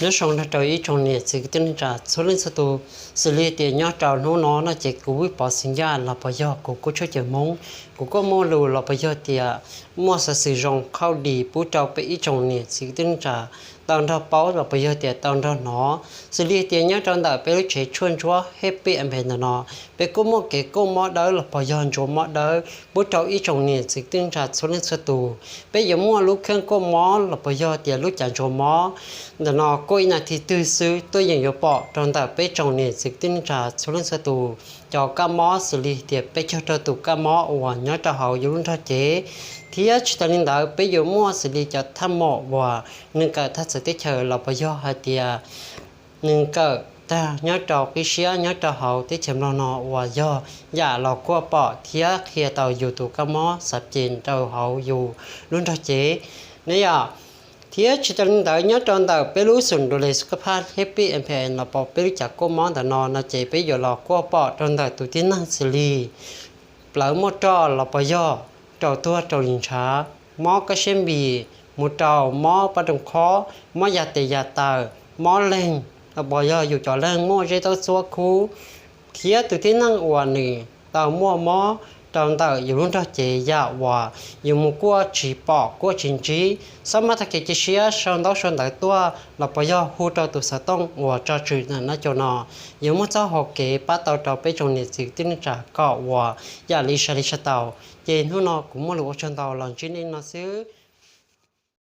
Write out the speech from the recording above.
Nyob zoo nrog rau ib tsoom niam txiv kwv tij neej tsa txhua leej txhua tus. Xws li tias nyob rau hnub no no ces kuv Vij Pov Xeem Yaj los puas yog kuv Kub Tshuaj Cawm Hmoob, kuv kuj muaj lus los puas yog tias muaj xov xwm zoo khauj dim pub rau peb ib tsoom niam txiv kwv tij neej tsa tau nrog paub los puas yog tias tau nrog hnov. Xws li tias nyob rau ntawm peb lub tsev tshuaj ntsuab Happy Amp ntawm no, peb kuj muaj kev kuaj mob dawb los puas yog ntsuas mob dawb pub rau ib tsoom niam txiv kwv tij neej tsa txhua leej txhua tus. Peb yuav muaj lub kheej kuaj mob los puas yog tias lub cav ntsuas mob ntawm no kuaj ib nas this twg xwb tuaj yeem yuav pom rau ntawm peb tsoom niam txiv kwv tij neej tsa txhua leej txhua tus. Cov kab mob xws li tias peb cog rau tus kab mob uas nyob rau hauv yus lub nrog cev, thiab tsis tas li ntawd peb yuav muaj xws li cov thaj mom uas nws kawm tag txawv teb chaws los puas yog hais tias nws kawm tag nyob rau qib siab nyob rau hauv teb chaws Nplog no uas yog yam los kuaj pom thiab qhia tau yus tus kab mob xav ces rau hauv yus lub nrog cev ne yom. Thiab tsis tas li ntawd nyob rau ntawm peb lub xum du le xub kab phaj Happy Amp los puas peb lub cav kuaj mob ntawm no no ces peb yuav los kuaj pom rau ntawm tus tib neeg xws li plawv muaj roj los puas yog raus tuag raus li ntshav, mob kab siab npis, mus rau mob pab rooj khob, mob ya tes ya taw, mob leeg los puas yog yus cov leeg muaj zeb taub txuab khub, thiab tus tib neeg uas nws tau muaj mob rau ntawm yus lub nrog cev yam uas yus mus kuaj tsis pom kuaj tsis ntsib, xob mab tag kev cia siab sau ntaub sau ntawv tuaj los puas yog hu rau tus xov tooj uas tso tswm ntawm no caum no, yuav muaj txoj hau kev pab tau rau peb tsoom niam txiv kwv tij neej tsa kom uas yam li sai li sai tau. Ces hnub no kuv muaj lus ua tsaug ntau los ntsib nej no xwb.